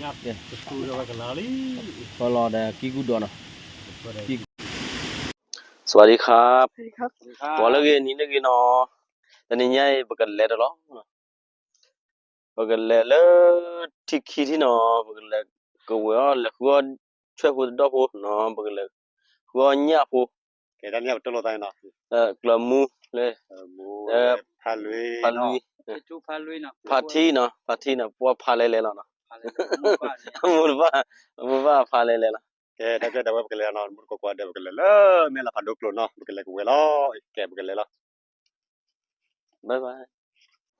ကဲ, ဖီလီၤဒီးကံၢ်ကူၣ်ဒိးနီၤ, ကံၢ်ကူၣ်, စဝးဒံခါ, ပှၤလၢဂ့ၤနံၤလၢဂ့ၤနီၤ, တနံၤညါအံၤ ပကလဲၤတလီၤ, ပကလဲၤလၢထံခံထံနီၤ, ပကလဲၤကဝဲၤအီၣ် လဲၤဃုအီၣ်ဆွဲၣ်ဖိတဒီၣ်ဖိနီၤ, ပကလဲၤဃုအီၣ်ညၣ်ဖိ, ကျၢၤမူလၢ ဖးလွံၢ်, ဖးထံနီၤ, ဖးထံနီၤ, ပှၤဖးလဲၤလဲၤလီၤနီၤ, အမိၢ်တဘၣ်, အမိၢ်တဘၣ်ဖးလဲၤလဲၤလီၤ, ကဲ တၢ်ကဲဒၣ်ဝဲပကလဲၤနီၤ, မူတကိးကွၢ်ဒီး ပကလဲၤလၢမဲာ်လးဖးဒိၣ်ကျိၤနီၤ, ပကလဲၤကဝဲၤလီၤ, ကဲ ပကလဲၤလီၤ ဘၣ်ဘၣ်,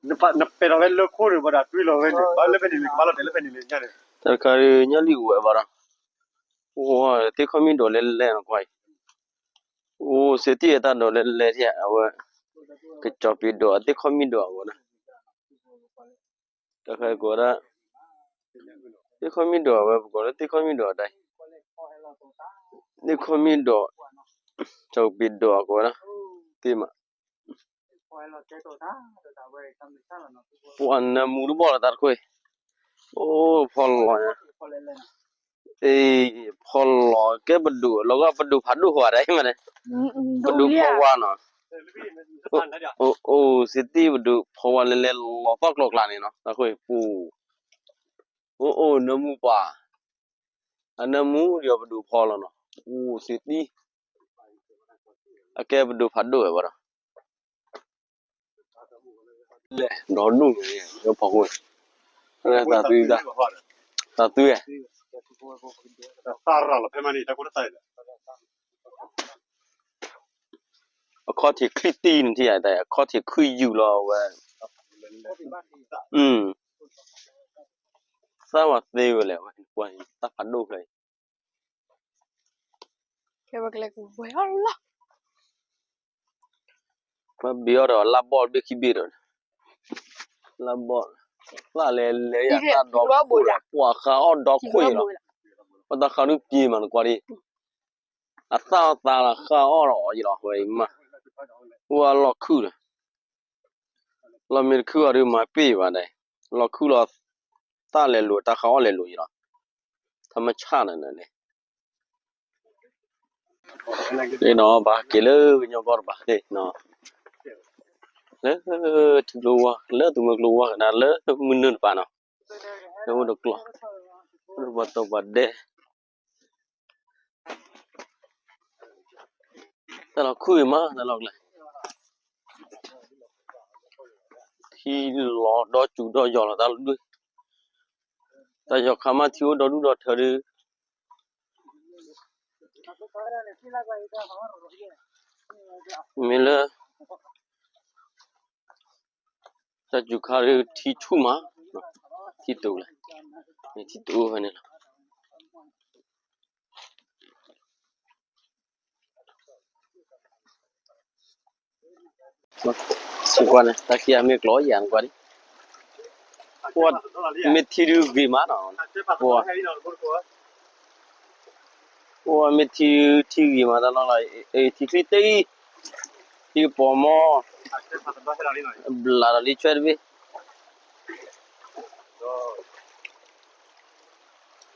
နပဲာ်ထီၣ်ဝဲလၢခိၣ်န့ၣ် ဘၣ်ဒီးတွံၢ်လီၤဝဲန့ၣ် ဘၣ်လၢဖဲန့ၣ်န့ၣ် ကဘၣ်လီၤတဲာ်လၢဖဲန့ၣ်လၢညါန့ၣ်, တၢ်တခါဒုး ညၣ်လံၣ်ဝဲဘၣ်ဒီး, အိၣ် သ့ၣ်ခီၣ်မံၣ်ဒိးလဲၤလဲၤနီၤကွၢ်အံၤ, အိၣ် စ့တံၢ်အတၢ်ဒိးလဲၤလဲၤထံၣ်အဝဲ, ကစီၤပ့းဒိးအသ့ၣ်ခီၣ်မံၣ်ဒိးအဝဲဒၣ်, တၢ်ခါကိးဝဲဒၣ် သ့ၣ်ခီၣ်မံၣ်ဒိးအဝဲ ပကိးလၢသ့ၣ်ခီၣ်မံၣ်ဒိးအတၢ်အံၤ, သ့ၣ်ခီၣ်မံၣ်ဒိး, စီၤပ့းဒိးအကိးဝဲဒၣ်, သ့ၣ်မး, ပှၤနၢမူတဘီၣ်လီၤတၢ်တခိၣ်အံၤ, အိၣ်ဖီလီၤညါ, အ့ ဖီလီၤကဲပဒိၣ် လီၤဂာ်ပဒိၣ်ဖးဒိၣ်ဃီဒၣ်အံၤမးန့ၣ်, ပဒိၣ်ဖီဝါနီၤ, အိၣ် စ့တံၢ်ပဒိၣ်ဖီဝါလဲၤလဲၤလီၤသီၣ်ကျိၤကျါန့ၣ်နီၤ တၢ်ခိၣ်အံၤပူၤ, အိၣ်အိၣ်နၢမူပှၤ, အနၢမူဒီးပဒိၣ်ဖီလီၤနီၤ, အိၣ် စ့တံၢ်, အကဲပဒိၣ်ဖးဒိၣ်ဝဲဘၣ်ဒီး လဲၤဒီဒူၣ်န့ၣ် လၢဖီခိၣ်န့ၣ်, တၢ်သွံ, တၢ်သွံ, အခီၣ်ထံးချံတံၢ်န့ၣ်ထံၣ်ယါတၢ် အခီၣ်ထံးခုၣ်ယူၢ်လီၤဝဲ, သၣ်ဝဲသ့ဝဲလဲၣ်ဝဲ, တၢ်ဖးဒိၣ်ဖျၢၣ်အံၤ ကဲဝဲကလဲၤကဝဲၤအီၣ်လီၤ, ပဘ့ၣ်အီၣ်ဒီးလါဘီၣ်တဘ့ၣ်ခံဘ့ၣ်ဒီး, လါဘီၣ်, သၣ်လဲၤလဲၤယၤတၢ်ဒီခိၣ်ဒီး ပှၤဃးအီၣ်ဒီခိၣ်အံၤလီၤ, ပှၤတၢ်ဃးဒုးပျ့ၤမးနကွၢ်ဒံး, အသၣ်အီၣ်သါလီၤဃးအီၣ်ဒီးအီၤယံၤလီၤ ဝဲအံၤမး, အိၣ်အလီၢ်ခုၣ်ဒီး လီၢ်မ့ၢ်တခုၣ်အီၤဒုးမၤပ့ၢ်ဘၣ်ဒဲး, လီၢ်ခုၣ်လီၤ, သၣ်လဲၤလိၤ တၢ်ဃးအီၣ်လဲၤလိၤယံၤလီၤ, ထမဆၣ်န့ၣ်န့ၣ်, နီၤ ဘၣ်က့ၤလၢကညီကီၢ်တဘၣ်, လၢထံကျိဝါ လၢသူမွဲကျိဝါကနၣ် လၢမုၢ်နုာ်တပၤနီၤ, လၢအိၣ်တကျီ, ပှၤတိာ်ပှၤဒဲး တၢ်လီၤခုၣ်အံၤမး တၢ်လီၢ်ကျဲ, ထံလီၤဒီစူၤဒီယီၤလီၤတၢ်လီၢ်ဒွဲၣ်, တၢ်ယီၤခါမးထံအိၣ်ဒီဒူၣ်ဒီထၢဒုး, မ့ၢ်လၢ တၢ်စူၤခါဒုးထံဆူၣ်မး, ထံတူၢ်လဲၣ်, ထံတူၢ်ဖဲန့ၣ်လီၤ. ကွၢ်န့ၣ် တၢ်ခံဂၤမ့ၢ်ကျီယၤနကွၢ်ဒံး, မ့ၢ်ထံဒုးဂ့ၤမးနီၤ, ပှၤ အိၣ်မ့ၢ်ထံဒုးထံဂ့ၤမးတၢ်လီၢ်လီၤ, ထံချံတ့ၢ်, ထံကပီၤမီၢ်, ဘျးဒီးလံဆွဲတဘ့ၣ်,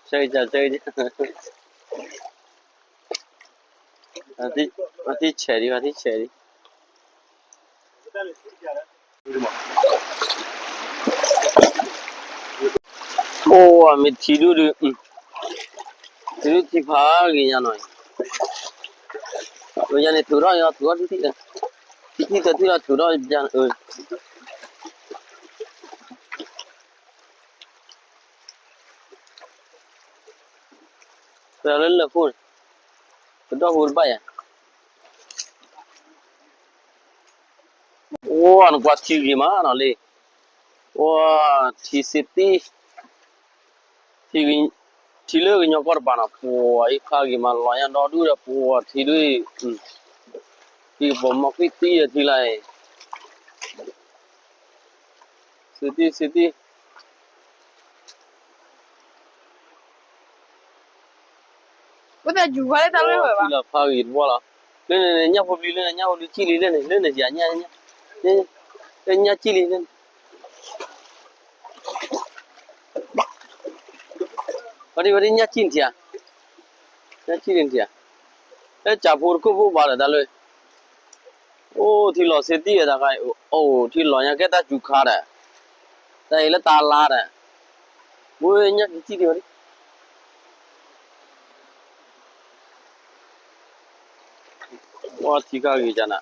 ဆဲးကစၢ် ဆဲးကစၢ် အထံဆဲးဒံး အထံဆဲးဒံး, အိၣ်မ့ၢ်ထံဒုးဒုး, ထံဒုးထံဖးဂ့ၤညါနီၤ, ယၤန့ၣ်ထုးထီၣ်ယၤ ထုးထီၣ်ထံထံ, ထံထံသၢထံလီၤ ထုးထီၣ်ယၤ, ပလၢလၢခိၣ်န့ၣ်, ပဒီပုၢ်တဘၣ်ယၤ, အိၣ်နကွၢ်ထံဂ့ၤမးနီၤလံ, အိၣ်ထံစ့တံၢ်, ထံလၢကညီကီၢ်တပၤနီၤ ပှၤအံၤဖးဂ့ၤမးလီၤညါဒီဒူၣ်ဒီး ပှၤထံဒုး, ထံကပီၤမီၢ်ကွံာ်တံၢ်ဒီးထံလၢအံၤ, စ့တံၢ် စ့တံၢ် ဝဲသးယူၤဝဲလၢတၢ်လၢဝဲဘၣ်, လၢန့ၣ်ညၣ်ဖိဘျံလၢန့ၣ် ညၣ်ဖိဘျံကံၣ်လံလၢန့ၣ် လၢန့ၣ်ယၤညၣ်, လၢညၣ်ကံၣ်လံလၢန့ၣ် ဝဲဒ်ဝဲဒ်ညၣ်ကံၣ်နထံၣ်ဧါ, ညၣ်ကံၣ်နထံၣ်ဧါ, အဲၣ်ကၠးဖိတခိၣ်ဖိဘၣ်ဒီးတၢ်လၢ အိၣ်ထံလီၤစ့တံၢ်ဝဲတခါအံၤ, အိၣ်ထံလီၤညါကဲတၢ်စူၤခါဒီး, တၢ်အံၤလၢတၢ်လါဒီး, ဝဲညၣ်ကံၣ်နထံၣ်ဝဲဒ်, ဝဲထံကဂ့ၤကနၤ.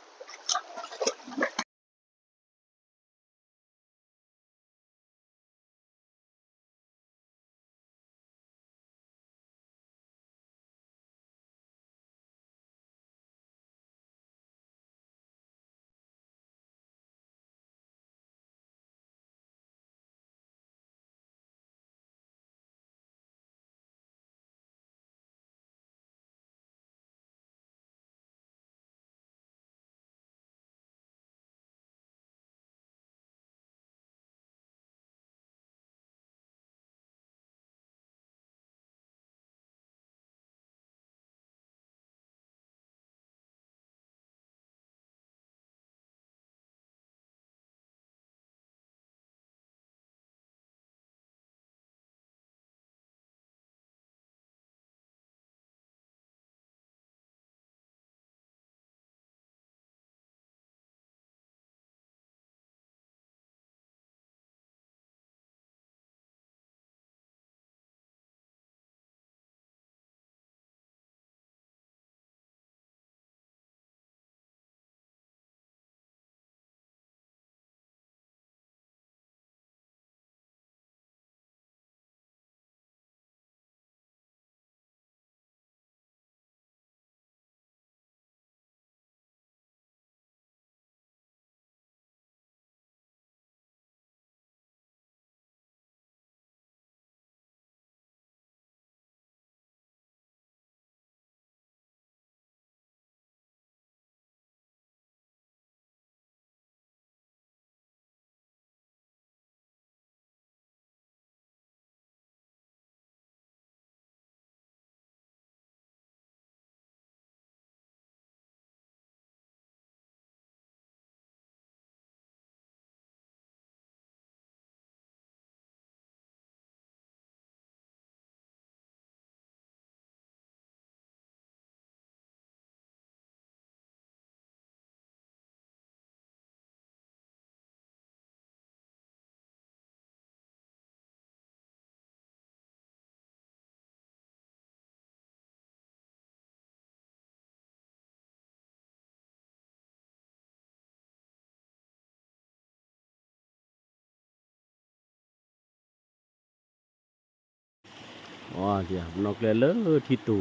ပနီၣ်ကျဲလၢထံတိၤ,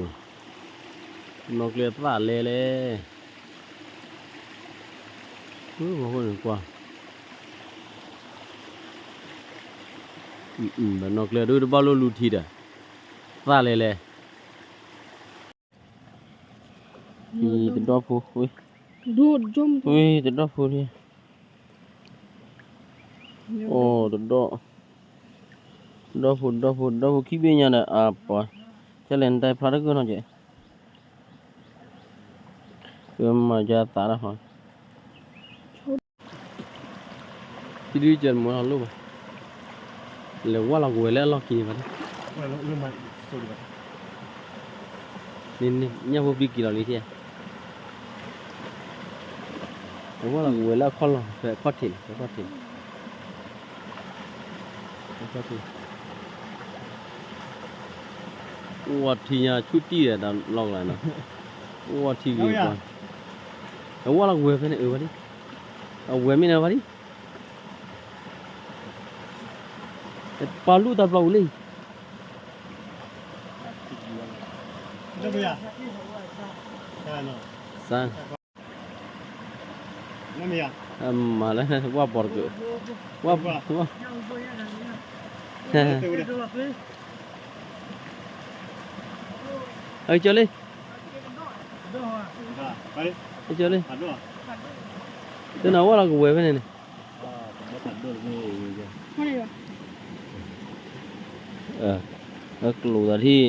ပနီၣ်ကျဲသၣ်လဲလဲၣ်, ကွၢ်, ပနီၣ်ကျဲဒုတဘၣ်လိၣ်လူထံဒီး, သၣ်လဲလဲၣ်. တဒီဖိ, တဒီဖိ, အိၣ်တဒီ, တဒီဖိ, တဒီဖိ, တဒီဖိခံဘ့ၣ်ညါဒီးအပှၤ, ကလဲၤနတၢ်ဖျါတကၢၢ်နီၤကဲ, ကမၤယါသးတၢ်ဟီ ထံဒုကဲမ့ၢ်လီၤလိၣ်ဘၣ်, လဲၤဝဲလီၤကဝဲၤလၢအလီၢ်ခံန့ၣ်ဘၣ်, န့ၣ်ညၣ်ဖိဘံက့ၤလီၤလံထံ, လဲၤဝဲလီၤကဝဲၤလၢအခီၣ်လီၢ် ဖဲအခီၣ်ထံးန့ၣ်, အခီၣ်ထံးန့ၣ်, အခီၣ်ထံး အိၣ်ဝဲထံညါဆူၣ်တံၢ်ဒီးလီၢ်ကလါနီၤ, အိၣ်ဝဲထံဂ့ၤပှၤ, အဝဲလီၤကဝဲၤဖဲန့ၣ်အၢဘၣ်ဒံ, အဝဲမ့ၢ်န့ၣ်ဘၣ်ဒံ, ပာ်လူၢ်တၢ်ပျီပူၤလံ, စါ မၤလၢ ဝၣ်ပီၤတကၢၢ်, ဝၣ်, အကၠီလံ, အကၠီလံ, တနၤဝဲလီၤကဝဲၤဖဲန့ၣ်န့ၣ်, ကျိၤသးထံၣ်,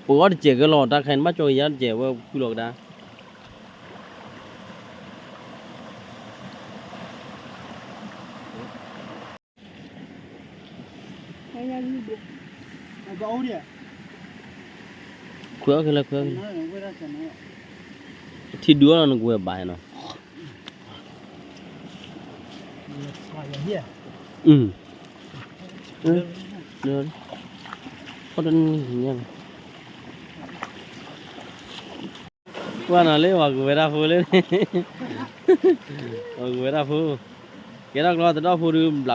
ပအီၣ်တစဲးကလီၤ တၢ်ခဲအံၤနဘၣ်ကၠီကယါတစဲးဝဲဖုလီၤကဒါ ဘၣ်အိၣ်ဒံးဧါ, ခွဲးအီၣ်ခဲလၢာ် ခွဲးအီၣ်ခဲလၢာ်, ထံဒုးအီၣ်လီၤ နကဝဲၤဘၣ်နီၤ, အီၣ်တန့ၢ်ညါလီၤ, ကွၢ်နီၤလၢပှၤကဝဲၤတၢ်ဖိလၢ, ပှၤကဝဲၤတၢ်ဖိ, ကဲထီၣ်ကျီတဒီဖိဒုးဘျးကျီ ပှၤလ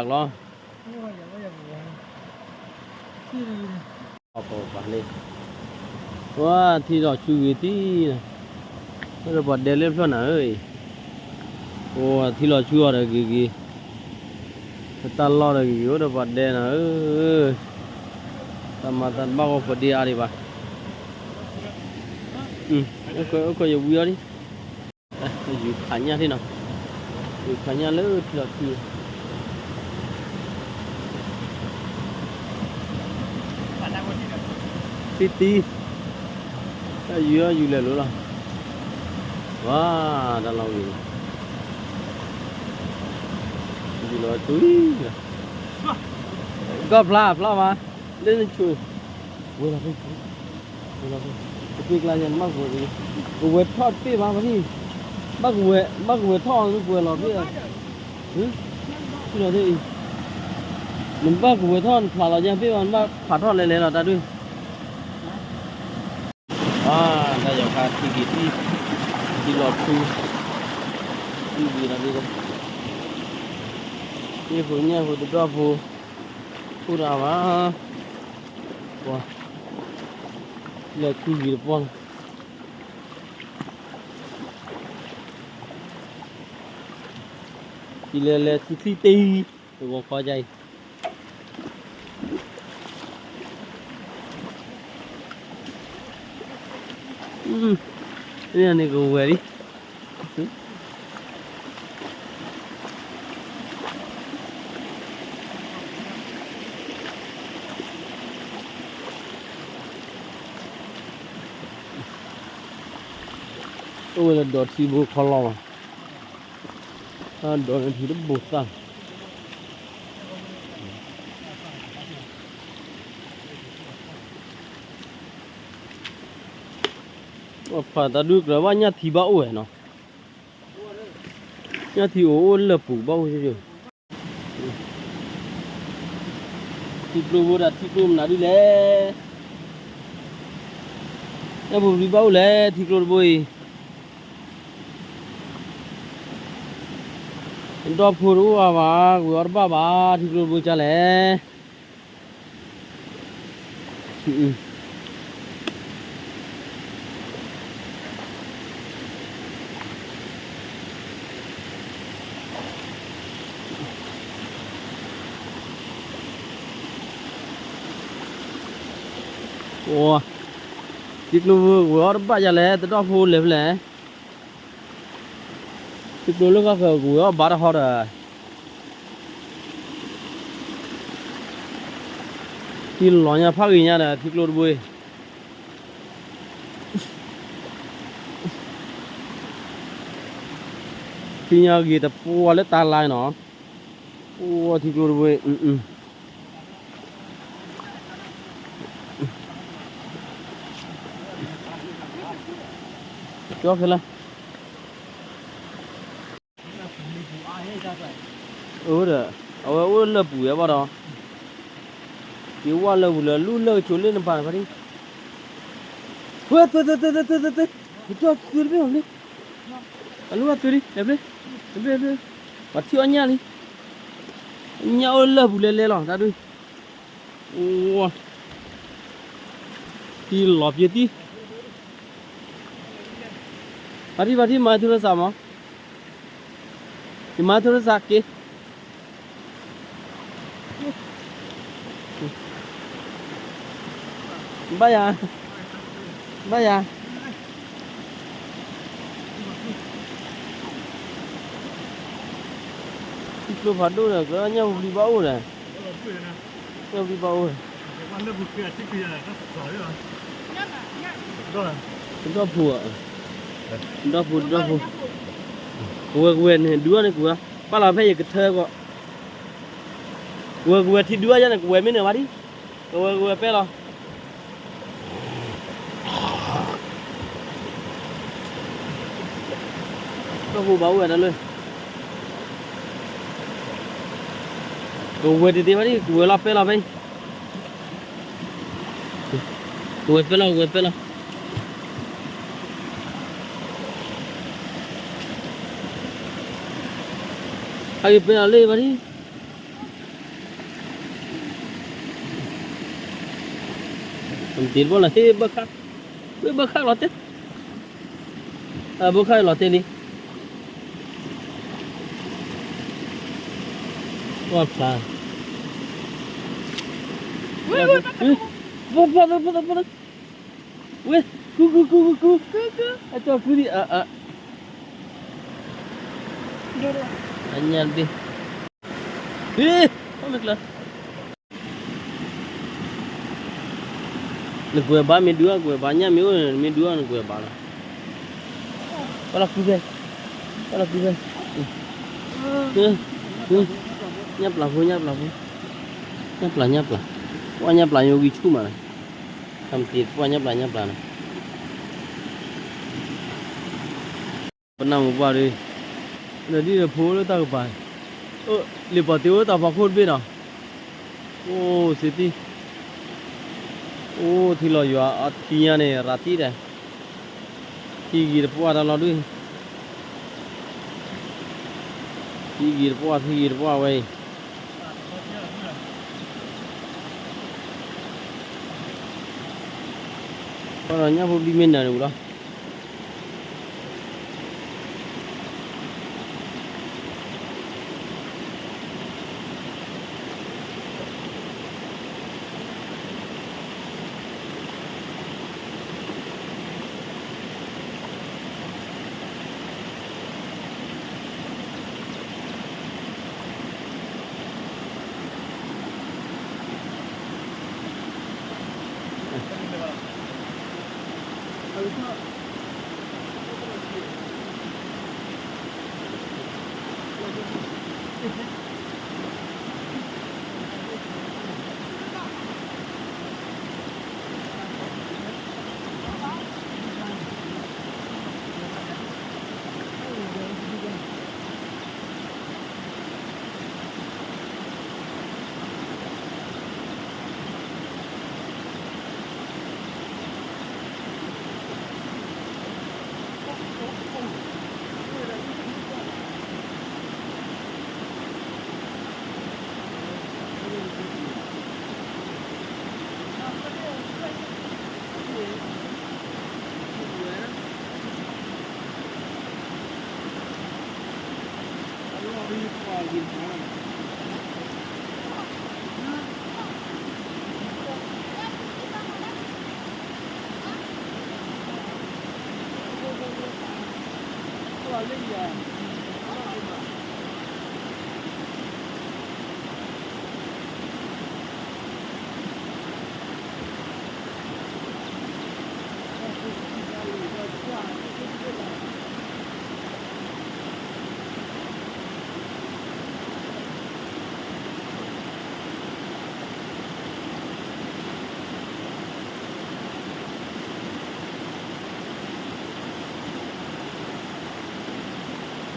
ၢ, ပှၤထံလီၤဆူဂ့ၤထံ, အိၣ်ဒီးပှၤဒဲလၢဖျၢၣ်နၤဧၢ, ပှၤထံလီၤဆူအီၤဒီးဂ့ၤဂ့ၤ, ပတၢ်လီၢ်ဒီးဂ့ၤဂ့ၤ အိၣ်ဒီးပှၤဒဲနၤဧၢ, တၢ်မၤတၢ်တဘၣ်ဂီၢ်ပှၤဒ့အါဒံးဘၣ်, အိၣ်ခိးယဝံအီၤဒံး ယူၤခးညၣ်သ့ၣ်နီၤ, ယူၤခးညၣ်လၢထံလီၤထံ, သံတံ, တၢ်ယူၤယူၤလဲၤလိၤလီၤ, ဝါ, တၢ်လီၤဂ့ၤ, ယူၤလီၤတုၤလီၤ, ကီၢ်ဖျါဖျါမး, လၢနဆိ ဝဲလီၤဖဲ ဝဲလီၤဖဲ ကပ့ၢ်ကျါယၤ နဘၣ်ကဝဲၤ, ကဝဲၤထီၣ်တပ့ၢ်ဘၣ် ဘၣ်ထံၣ်, ဘၣ်ကဝဲၤ, ဘၣ်ကဝဲၤထီၣ် နကဝဲၤလီၤဖဲ, လီၤသ့ၣ်အံၤ, နဘၣ်ကဝဲၤထီၣ် နဖျးလီၤယၤတပ့ၢ်ဘၣ် နဘၣ်ဖးထီၣ်လဲၤလဲၤလီၤ တၢ်ဒုး, တၢ်ယီၤခါထံဂ့ၤထံ, ထံလီၤထူ, ထံဂ့ၤလီၤဒုး, ဟံၣ်ဖိညၣ်ဖိတဒီဖိ, အိၣ်တၢ်ဘၣ်, ပှၤ, လဲၤထံဂ့ၤတပှၢ်လီၤ, ယလဲၤလဲၤထံချံတ့, တဂီၤခီယါအံၤ, န့ၣ်န့ၣ်ကဝဲၤလံ အိၣ်ဝဲလၢဒီးထံဘိခီလီၤဘၣ်, တၢ်ဒီးန့ၣ်ထံတဘိသၣ်, ပှၤဖးတၢ်ဒုးကြၢးဘၣ်ညၣ်ထံဘၣ်အိၣ်ဝဲနီၤ, ညၣ်ထံအိၣ်အိၣ်လၢပူၤဘၣ်အိၣ်, ထံကျိဘိဒီးထံကျိမနုၤဒ်လဲၣ်, ညၣ်ပူၤဘျံးဘၣ်အိၣ်လဲၣ် ထံကျိတဘိအံၤ, ဒီဖိတအိၣ်အါဘၣ် ကဝဲၤအီၣ်တဘၣ်ဘၣ် ထံကျိတဘိကလဲၣ်. ထံကျိဝဲအီၣ်တဘၣ်ယၤလဲၣ် တဒီဖိလဲၣ်ဖဲလဲၣ်. ထံကျိလၢဃၣ်ဃၢၤကဝဲၤအီၣ်ဘၣ်တဟီဒီး ထံလီၤညါဖးဂ့ၤညါဒီး ထံကျိတဘိအံၤ ထံညါဂ့ၤတပှၢ်လၢတၢ်လါနီၤ. အိၣ်ထံကျိတဘိအံၤ ကၠီခဲလၢာ် အၢဒီး အဝဲအိၣ်လၢပူၤဝဲဘၣ်ဒီး ယဝၢ်လၢပူၤလၢလူလၢကဆိးလၢနပၤနဖါတံၢ် ဝဲသုသုသုသုသုသု ကၠီသုတဘ့ၣ်ဘၣ်ဖျ့ အလူဝဲသုလံ လဲၤဖျ့ လဲၤဖျ့ လဲၤဖျ့ ပှၤထံၣ်အီၣ်ညၣ်လံ ညၣ်အိၣ်လၢပူၤလဲၤလဲၤလီၤ တၢ်ဒုး အိၣ် ထံလီၤပျ့ၤတံၢ် ဖါတံၢ် ဖါတံၢ် မၤထူလၢစးမး ယမၤထူလၢစးက့ၤ ဘၣ်ယၤ ဘၣ်ယၤ ထံကျိဖးဒိၣ်ဒီး ကညီပူၤဘျံးဘၣ်အိၣ်ဒီး ကညီပူၤဘျံးဘၣ်အိၣ် တဒီဖိဧါ တဒီဖိ တဒီဖိ ကဝဲၤကဝဲၤန့ၣ် ဒုးအီၣ်န့ၣ်ကွံာ်ဝဲ ပာ်လီၤဖဲယကထၢကီး ကဝဲၤကဝဲၤထံဒုးအီၣ်ယၤန့ၣ် ကဝဲၤမ့ၢ်န့ၣ်ဝဲဒံး ကဝဲၤကဝဲၤပဲလီၤ ကီၢ်ဖိဘၣ်အိၣ်ဝဲဒၣ်လၢ ကဝဲၤတသ့ဘၣ်ဒံး ကဝဲၤလီၤပဲလီၤဖဲအံၤ, ကဝဲၤပဲလီၤ ကဝဲၤပဲလီၤ, အဂ့ၤပဲလီၤလၢဘၣ်ဒံး, မတ့တဘီလၢဟ့ၣ်ဘၣ်ခါ, ဝ့ၢ်ဘၣ်ခါလီၤတဲ အဘိခါလီၤတဲလံ, ပှၢ်ဖျါ, ဝ့ၢ် ဝ့ၢ် ဝ့ၢ် ဝ့ၢ် ဝ့ၢ် ကူကူကူကူကူ, အကၠီကူဒံး အ အ အညါတဘ့ၣ်, ဟ့ၣ် အိၣ်လၢကျါ နကွဲးဘၣ်မ့ၢ်ဒုးအီၣ် ကွဲးဘၣ်ညၣ်မ့ၢ်အိၣ် မ့ၢ်ဒုးအီၣ် နကွဲးဘၣ်လီၤ, ပှၢ်လီၤကူဖဲ, ပှၢ်လီၤကူဖဲ, ညၣ်ပျၢ်ဖိ ညၣ်ပျၢ်ဖိ, ညၣ်ပျၢ် ညၣ်ပျၢ်, ပှၢ်ညၣ်ပျၢ်ယိၤဂံၢ်ဆူၣ်မးလီၤ, ခမတ့ ပှၢ်ညၣ်ပျၢ် ညၣ်ပျၢ်လီၤ ပနၢ်မုာ်ပှၢ်ဒီး, နဒ်နဖိလၢတၢ်ကပၤ, လံာ်ပှၤတ့အိၣ်တၢ်ဖီခိၣ်တဘ့ၣ်နီၤ, အိၣ်စ့တံၢ်, အိၣ်ထံလီၤယွၤအထံညါန့ၣ် ရၤတံၢ်ဒီး, ထံဂ့ၤတပှၢ်တၢ်လီၤဒုး, ထံဂ့ၤတပှၢ် ထံဂ့ၤတပှၢ်ဝဲအံၤ, ပှၢ်ဒီးညၣ်ဖိဘံမ့ၢ်နၤန့ၣ်ဝံၤလီၤ.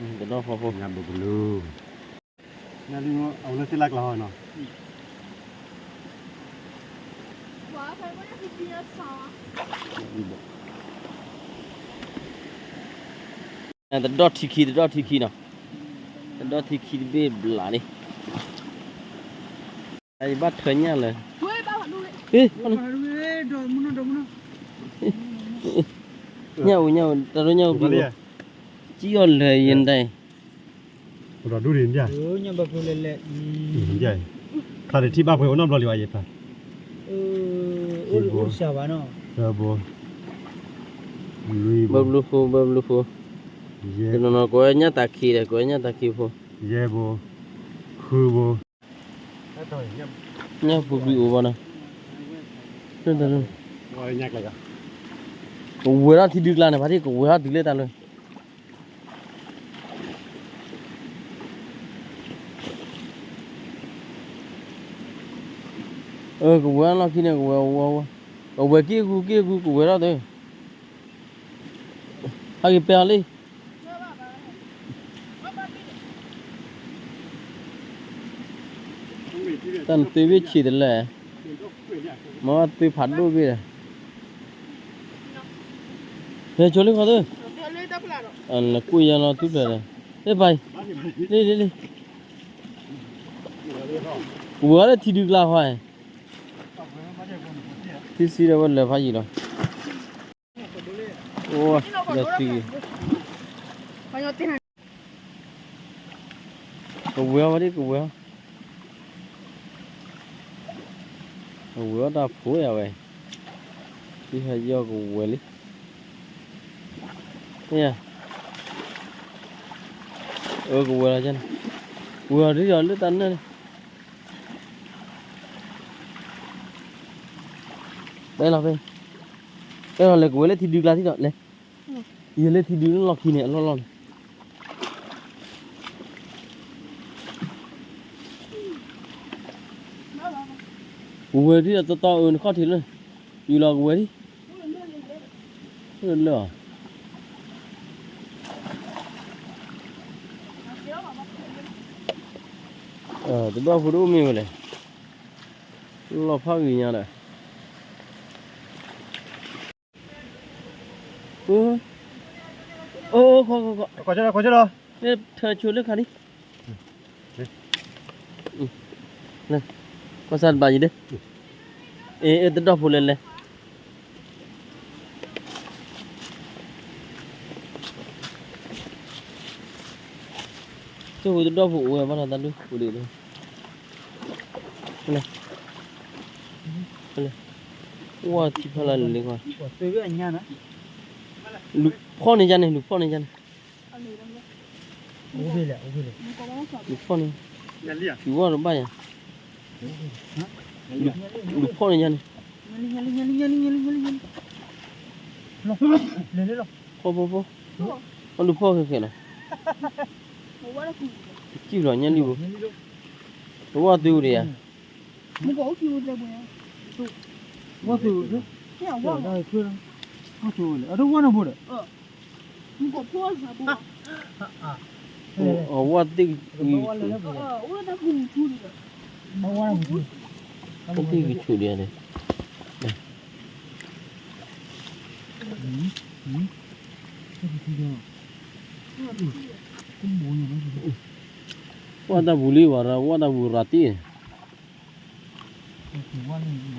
တဒီၣ်ဖီဖိ ညၣ်ဘိကလူး ညၣ်လံ အဝဲလၢသ့ၣ်လၢကျါဟီနီၤ တဒီၣ်ထံခံ တဒီၣ်ထံခံနီၤ တဒီၣ်ထံခံတဘ့ၣ်ဘျးလံ ယဘၣ်ထၢညၣ်လၢ ညၣ်အူ ညၣ်အူ တၢ်ဒိၣ်ညၣ်အူဘံၣ် ကံၣ်အီၤလၢယဲဒၣ်အံၤ ဒူၣ်ဒံး ခါတထံၣ်ဘၣ်ပှဲၤအိၣ်နီတဘျီလံဘၣ်ယဲဖး ဘၢဘိ ဘၢဘျုးဖိ ဘၢဘျုးဖိ တနီၤနီၤ ကဝဲညၣ်တၢ်ခံဒီး ကဝဲညၣ်တၢ်ခံဖိ ယဲဘိ ဃုဘိ ညၣ်ဖိဘံၣ်အိၣ်ဘၣ်နီၤ ကဝဲထီၣ်ထံဒုကျါန့ၣ် ဖါတံၢ် ကဝဲထီၣ်တုၤလၢတၢ်လၢ အၢ ကဝဲၤလီၢ်ခံန့ၣ် ကဝဲၤဝဲဝဲ ကဝဲၤက့ၢ်ဂူက့ၢ်ဂူ ကဝဲၤထီၣ်သု ဟဲက့ၤပဲအီၤလံ တၢ်နသုဘ့ၣ်ဆံးတလဲၣ် မ့ၢ်သုဖးဒိၣ်ဘ့ၣ်ဒီး ဟဲဆိလၢခီသု နကွၢ်ယၤလီၤ ထူၣ်ဖျဲးဒီး လ့ပာ်အံၤ လ့လ့လ့ ကဝဲၤလၢထံဒုကျါဃီ ထံဆံဒီးဝဲလၢဖးယံာ်လီၤ အိၣ် လၢထံ ကဝဲၤဝဲဒၣ် ကဝဲၤ ကဝဲၤတၢ်ဖိယၤဝဲ ထံဟဲယီၢ်ကဝဲၤလံ အၢ ကဝဲၤလီၤန့ၣ် ကဝဲၤအီၤဒ်အီၤလၢတၢ်နၢ်န့ၣ် တဲလီၤဖဲ တဲလီၤလဲၤကဝဲၤလၢထံဒုကျါထံၣ်ဒီးလဲၤ ယလၢထံဒုလၢလီၢ်ခံန့ၣ် အလီၢ်လီၢ်န့ၣ် ကဝဲၤဒ်အတီတီအၢ နခီၣ်ထံးလၢ ယူၤလီၤကဝဲၤဒ် လၢ တဘၣ်ဖိတအိၣ်မ့ၢ်ဝဲလဲၣ် လီၤဖးဂ့ၤညါဒီး အိၣ် အိၣ် ခီခီခီ ထၢဆိလၢခါဒံး ကွၢ်စၢ်တဘၣ်ယံၤဒၢ အ့ အ့ တဒီၣ်ဖိလဲၤလဲၤ ကၠိဖိတဒီၣ်ဖိအိၣ်ဝဲဘၣ်ဒီးတၢ်ဒုးအိၣ်ဒံး ဝဲထံဖီလာ်လံကွၢ် လူၤဖီၣ်န့ၢ်ယါန့ၣ် လူၤဖီၣ်န့ၢ်ယါန့ၣ် လူၤဖီၣ်န့ၢ် လူၤဖီၣ်န့ၢ် လူၤဖီၣ်တဘၣ်ယါ လူၤဖီၣ်န့ၢ်ယါန့ၣ် ဖီဖီဖီ အလူၤဖီၣ်ခဲခဲလီၤ ကံၣ်လီၤညါလံဘိ တဝီသုဒံးယါ အဝဲသ့ၣ် အဝဲသ့ၣ်ကဆူၣ်ဒံးန့ၣ် ဝဲတၢ်ပူၤလံဝဲ ဝဲတၢ်ပူၤရၤတံၢ်န့ၣ်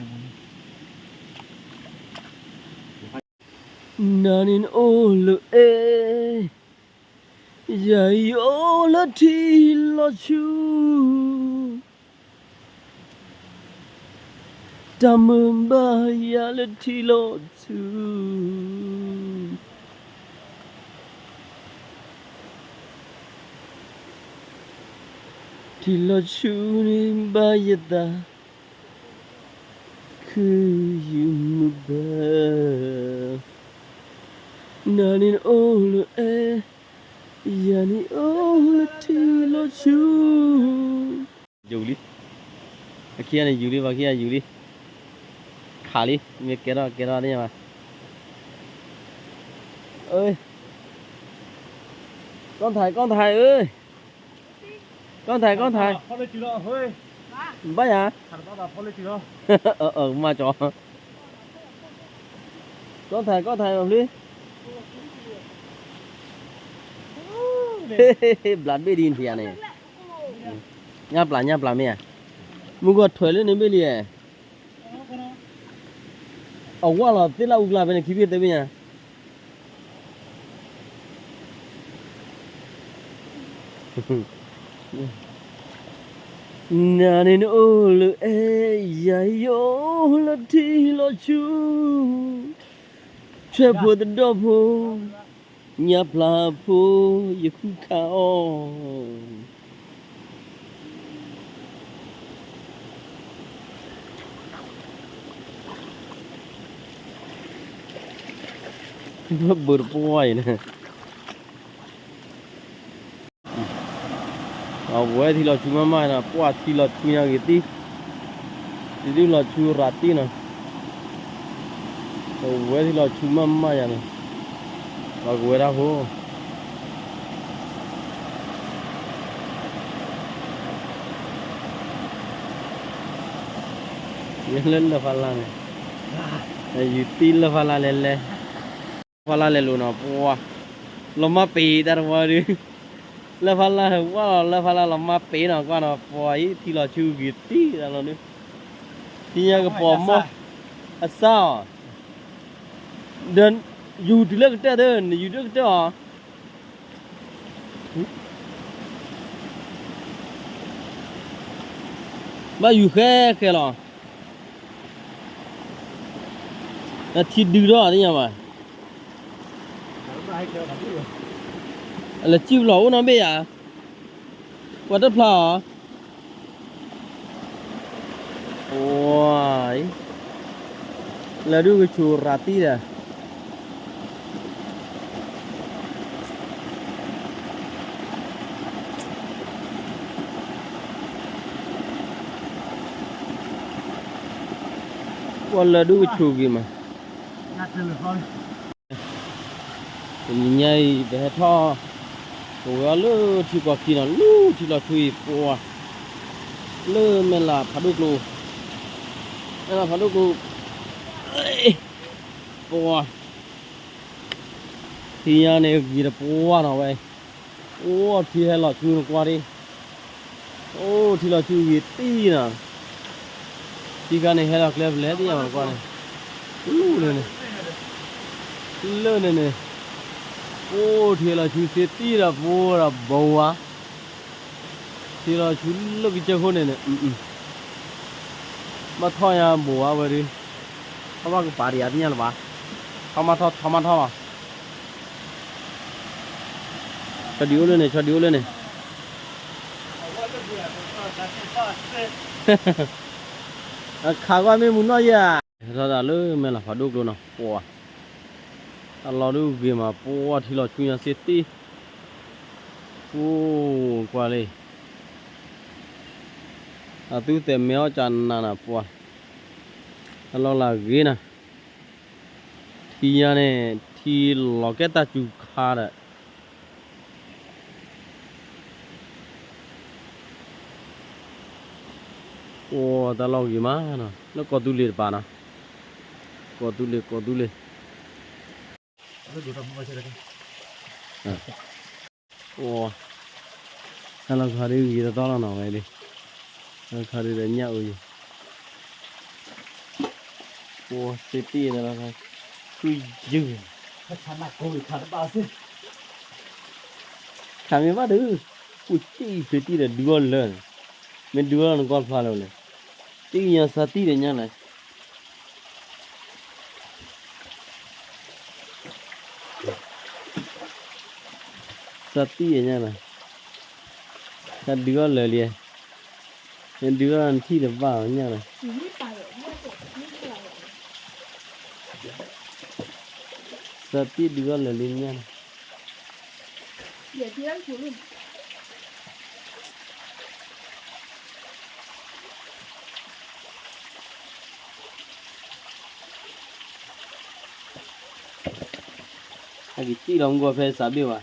နၤန့ၣ်နအိၣ်လၢအဲၣ် ယၤအံၤအိၣ်လၢထံလီၤဆူ တၢ်မုၢ်ဘၣ်ယၤလၢထံလီၤဆူ ထံလီၤဆူန့ၣ်ဘၣ်ယသး ခုယုၢ်မုာ်ဘၣ် နၤန့ၣ်နအိၣ်လၢအဲၣ် ယၤန့ၣ်အိၣ်လၢထံလီၤဆူ ယူၤလံ အခံဂၤန့ၣ်ယူၤလံ ပှၤခံဂၤယူၤလံ ခးလံ မ့ၢ်ကဲထီၣ်ကဲထီၣ်သ့ၣ်ညါဘၣ် အၢ กล้องถ่าย กล้องถ่าย เอ้ย กล้องถ่าย กล้องถ่าย ဘၣ်ယၤ မၢကၠီ กล้องถ่าย กล้องถ่าย မၤဖျ့ ဘျးဘ့ၣ်ဒ်နဖံးယၤန့ၣ် ညၣ်ပျၢ် ညၣ်ပျၢ်မ့ၢ်ဧါ မုၢ်ဂီၤထွဲလၢန့ၣ်ဘ့ၣ်လံ အဝၣ်လီၤသ့ၣ်လၢအူကျါဖဲန့ၣ် ခံဘ့ၣ်သၢဘ့ၣ်ညါ နၤန့ၣ်နအိၣ်လၢအဲၣ်ယၤ ယအိၣ်လၢထံလီၤဆူ ဆွဲၣ်ဖိတဒီၣ်ဖိ ညၣ်ပျၢ်ဖိ ယဃုခးအီၣ် ဘၣ်ဘၢတပှၢ်အံၤန့ၣ် အဝဲထံလီၤဆူမးမးနီၤ ပှၢ်ထံလီၤဆူညါဂ့ၤသံ တဒုလီၤဆူရၤတံၢ်နီၤ အဝဲထံလီၤဆူမးမးယၤန့ၣ် လီၤကဝဲဒၣ်ဖိ လၢလၢၢ်ဖးလါန့ၣ် ယူၤသံလၢၢ်ဖးလါလဲၤလဲၤ ဖးလါလဲၤလိာ်နီၤ ပှၢ် လီၤမၢ်ပ့ၤတၢ်တဝီဒု လၢၢ်ဖးလါဝဲလီၤ လၢၢ်ဖးလါလီၤမၢ်ပ့ၤနီၤ ကွၢ်နီၤ ပှၢ်အံၤ ထံလီၤဆူဂ့ၤသံတၢ်လီၤဒု ထံညါကပီၤမီၢ် အစၢ်အီၤ ဒီး ယူၤတုၤလၢကတၢၢ်သၢ နယူၤတုၤလၢကတၢၢ်အီၤ ဘၣ်ယူၤဃဲဃဲလီၤ ထံဒုထီၣ်သ့ၣ်ညါဘၣ် လဲၤစံၣ်ပလီၢ်အိၣ်နီတဘ့ၣ်ဧါ ပှၤတဖျါအီၤ ပှၤအံၤ လၢဒုကဆူၣ်ရၤတံၢ်ဒီး ပှၤလၢဒုကဆူၣ်ဂ့ၤမး တနံၤညါအံၤ ပဟဲထီၣ် ပဝဲအီၤလၢထံကီၢ်ခံနီၤ လၢထံလီၤဆူအံၤ ပှၤ လၢမဲၢ်လးဖးဒိၣ်ကျိ မဲၢ်လးဖးဒိၣ်ကျိ ပှၤ ထံညါန့ၣ်ဂ့ၤတပှၢ်နီၤဝဲ အိၣ်ထံဟဲလီၤဆူနကွၢ်ဒံး အိၣ်ထံလီၤဆူဂ့ၤသံနီၤ ထံခါန့ၣ်ဟဲလီၤကျဲပလဲသ့ၣ်ညါဘၣ်နကွၢ်န့ၣ် လၢန့ၣ်န့ၣ် လၢန့ၣ်န့ၣ် အိၣ်ထံလီၤဆူသ့သံဒီးပှၤဒီးဘိဝါ ထံလီၤဆူလၢကစၢၢ်ခိၣ်န့ၣ်န့ၣ် ဘၣ်ထီၣ်ညါဘိဝါဝဲဒု ထီၣ်ဘၣ်ကပၤတယၤသ့ၣ်ညါလၢၤဘၣ် ထီၣ်မးထီၣ် ထီၣ်မးထီၣ်လီၤ ဆီဒံအိၣ်လၢန့ၣ် ဆီဒံအိၣ်လၢန့ၣ် အခးကွၢ်မ့ၢ်မူနီၢ်ယၤ ဟဲထီၣ်တၢ်လၢမဲၢ်လးဖးဒိၣ်ကျိနီၤ ပှၤ တၢ်လီၢ်ဒုဂ့ၤမး ပှၤထံလီၤဆူညါသ့သံ အိၣ်ကွၢ်လံ အသူၣ်သဲးမဲအီၣ်ကနၤနၤ ပှၤ တၢ်လီၢ်လၢဂ့ၤနၤ ထံညါန့ၣ် ထံလီၤကဲတၢ်စူၤခါဒီး အိၣ်တၢ်လီၢ်ဂ့ၤမးနီၤ လၢကီၢ်သူလ့ၤတပၤနီၤ ကီၢ်သူလ့ၤ ကီၢ်သူလ့ၤ အိၣ် တၢ်လီၢ်ခါဒုဂ့ၤတသီလီၤနီၤဝဲဒၣ် တၢ်လီၢ်ခါဒုဒီးညၣ်အိၣ်ယံၤ အိၣ်သ့တ့ၢ် တၢ်လီၢ်ခါ ခုယုၢ် ခးမ့ၢ်ဘၣ်ဒု အိၣ်စ့ၣ်အံၤသ့တ့ၢ်ဒီးဒုအီၣ်လၢာ်န့ၣ် မ့ၢ်ဒုအီၣ်နကွၢ်ဖျါလၢာ်လဲၣ် တ့ၢ်ညါစၢ်တံၢ်ဒီးညၣ်လဲၣ် စၢ်တံၢ်ညါလီၤ တၢ်ဒုးအီၣ်လၢာ်လံ နဒုးအီၣ်နထံၣ်တဘၣ်ညၣ်လီၤ စၢ်တံၢ်ဒုးအီၣ်လၢာ်လံညၣ်လီၤ အကစံၣ်လီၤမူကီၢ်ဖဲစးဘ့ၣ်ဘၣ်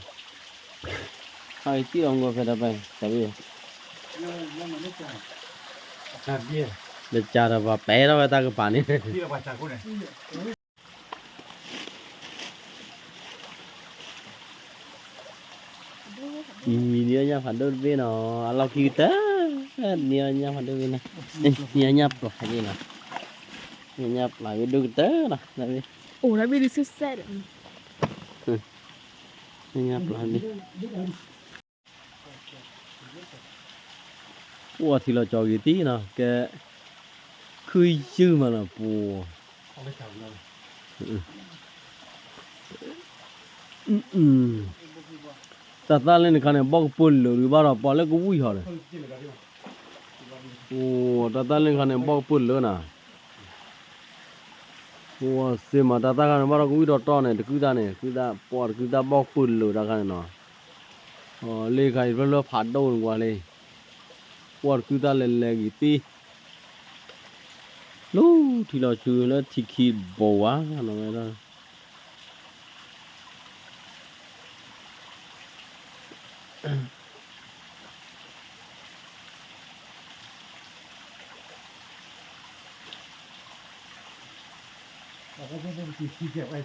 ဟဲက့ၤအီၣ်ဂီၤဖဲတၢ်ပၢ် တၢ်ဘ့ၣ်, လၢကၢ်ဒီးပှၤပဲထီၣ်ဝဲတၢ်ကပၤန့ၣ်, အံၤ နံၤအီၣ်ညၣ်ဖးဒိၣ်တဘ့ၣ်နီၤ, အလီၢ်ခံကတၢၢ်, နံၤအီၣ်ညၣ်ဖးဒိၣ်တဘ့ၣ်နီၤ, နံၤအီၣ်ညၣ်ပျၢ်တဘ့ၣ်နီၤ, နံၤအီၣ်ညၣ်ပျၢ်ဘ့ၣ်ဒိၣ်ကတၢၢ်နီၤ, တၢ်ဘ့ၣ်, အိၣ်တၢ်ဘ့ၣ်ဒ်စဲးစဲးဒီး နံၤအီၣ်ညၣ်ပျၢ်ဘ့ၣ်, အိၣ်ထံလီၤကၠီဂ့ၤတံၢ်နီၤ, ကဲ ခုယုၢ်မးနီၤ ပူၤ တၢ်သၣ်လၢနခါန့ၣ် ဘီၣ်ကပၢၢ်လၢာ်ဒုးဘၣ်ဒီး ပှၤလၢကဝံၣ်ဟီၣ်ဒီး, အိၣ်တၢ်သၣ်လၢနခါန့ၣ် ဘီၣ်ကပၢၢ်လၢာ်နီၤ, အိၣ်စ့မး တၢ်သၣ်ခါန့ၣ် ဘၣ်ဒီးကဝံၣ်တီတီန့ၣ် တကုၢ်သၣ်န့ၣ် ကုၢ်သၣ် ပှၤတကုၢ်သၣ်ဘီၣ်ကပၢၢ်လၢာ်တၢ်ခါန့ၣ်နီၤ, လၢခါအံၤ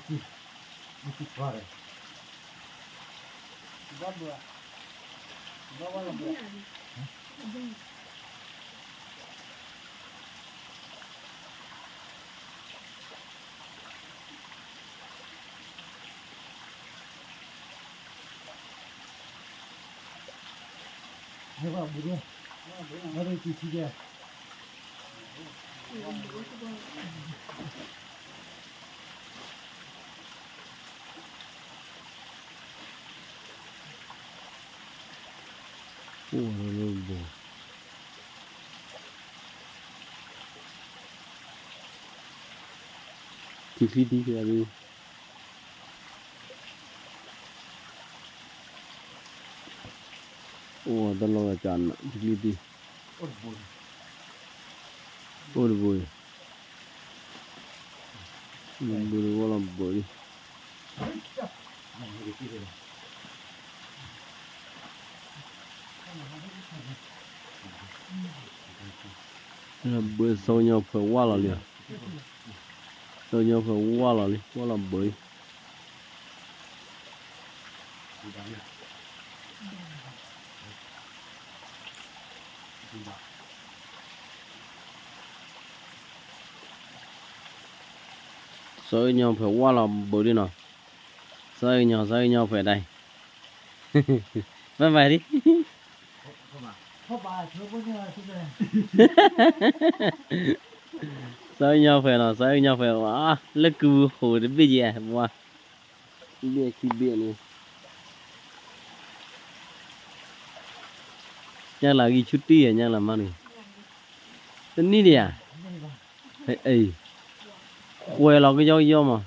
ဖျၢၣ်ဖျၢၣ်ဖးဒိၣ်န့ၣ်ကွၢ်လံ, ပှၤတကုၢ်သၣ်လဲၤလဲၤဂ့ၤသ့ လီၤထံလီၤဆူလၢထံခံဘိဝါနီၤဝဲ, အိၣ်လၢဘိ ထံချံထံချံ အိၣ်တလီၤဝဲကၢ်နၤ ထံချံထံ အိၣ်တဘိအံၤ ဘိတဝီလီၤဘိလံ ဘိစီညါဖဲဝါလီၤလံ, စီညါဖဲဝါလီၤလံ ဝါလီၤဘိလံ. စီညါဖဲဝါလီၤဘိလံနီၤ, စီညါ စီညါဖဲဒၣ်, ဘၣ်ဘၣ်ဒ် စီညါဖဲနီၤ စီညါဖဲဝါ လၢကုၢ်ဟိးတဘ့ၣ်ယဲၢ် ဝါ ဘ့ၣ်ခံဘ့ၣ်န့ၣ် ညၣ်လၤဂံၢ်ဆူၣ်တံၢ်ယဲၢ် ညၣ်လၤမးန့ၣ် တနံၣ်ဒံးဧါ, အံၤ ဃွဲၤလီၤကယီကယီမး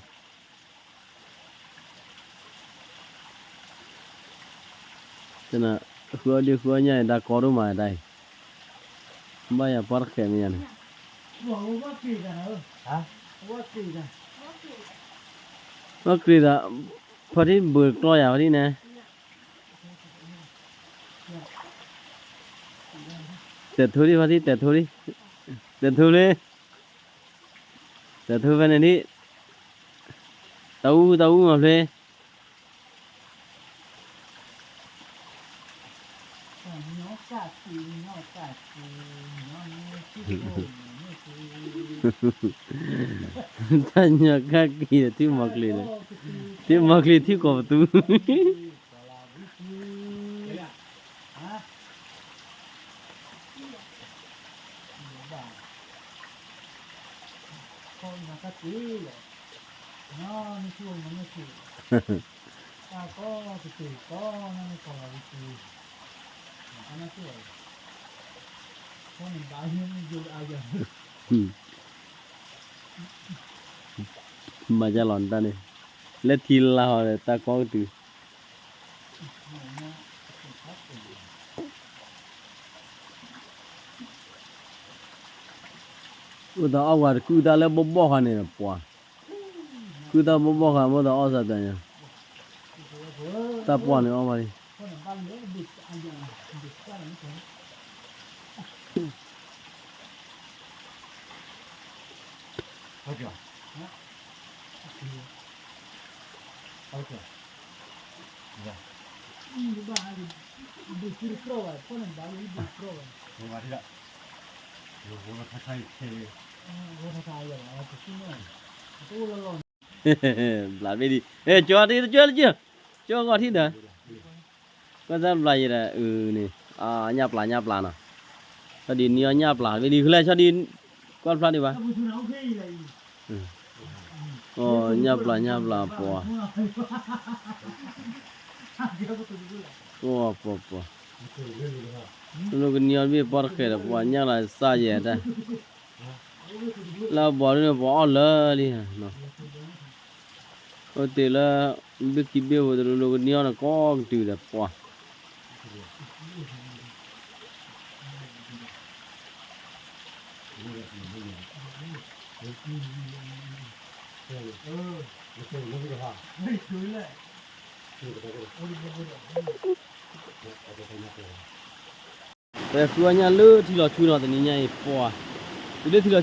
တနၤ ဃုအီၣ်ဒ့ဃုအီၣ်ညၣ်အံၤ တၢ်ကီဒိၣ်မးတၢ်အံၤ, ဘၣ်ယၤပှၢ်တဃဲးမ့ၢ်ယၤန့ၣ်, ဘၣ်ကြ့ၤဒီး ဖီထံဘုးကျီယၤဖီထံန့ၣ်, တဲာ်ထိလံ ဖီထံ တဲာ်ထိလံ, တဲာ်ထိလံ, တဲာ်ထိဖဲန့ၣ်ဒ်, တၢ်အူ တၢ်အူမၤဖျ့ တၢ်ညီကၣ်က့ၤဒီး ထံမီၤကျ့ၤဒီး, ထံမီၤကျ့ၤ ထံကီၢ်ပသူ မၤယါလီၤတၢ်န့ၣ်, လၢထံလၢဟီဒီးတၢ်ကီကတုၤ အိၣ်သးအီၣ်ဝဲတကုၢ်တၢ်လၢဘီၣ်ဘီၣ်ဃါန့ၣ်ပှၤ, ကုၢ်တၢ်ဘီၣ်ဘီၣ်ဃါ မ့ၢ်သးအီၣ်သးတၢ်ညါ, တၢ်ပှၢ်န့ၣ်အီၣ်ဝဲလံ, ဘျးဘ့ၣ်ဒံး အဲ ကၠီတကၠီလၢကၠီ ကၠီဂီၤထံဒီး ကွၢ်စၢ်ဘျးယဲဒီး အန့ၣ် ညၣ်ပျၢ်ညၣ်ပျၢ်နီၤ, ဆီဒံးနံၣ်အီၣ်ညၣ်ပျၢ် ဘ့ၣ်ဒံး ဃုလဲၣ်ဆီဒံး ကွၢ်ဖျါဒံးဘၣ်, ညၣ်ပျၢ်ညၣ်ပျၢ်ပှၤ ပှၤပှၤပှၤ လိၣ်ကနံၤအီၣ်တဘ့ၣ်ပီၣ်တဃဲးဒီးပှၤညၣ်လၢစၢ်ယဲၢ်တၢ်, လၢအဘီဒ်န့ၣ်ပှၤအီၣ်လၢာ်လံ, အိၣ်တ့ၢ်လၢ ဘ့ၣ်ခံဘ့ၣ်ဖိတလိၤလိၤကနံၤအီၣ်န့ၣ်ကိးကတုၤဒီးပှၤ ပဃုအီၣ်ညၣ်လၢထံလီၤဆူနီၤတနံၤညါအံၤပှၤ, တုၤလၢထံလီၤဆူ အၢ လ့ၣ်ပီၤတ့ဘ့ၣ်ယူၤအီၣ်ပြံဘၣ်,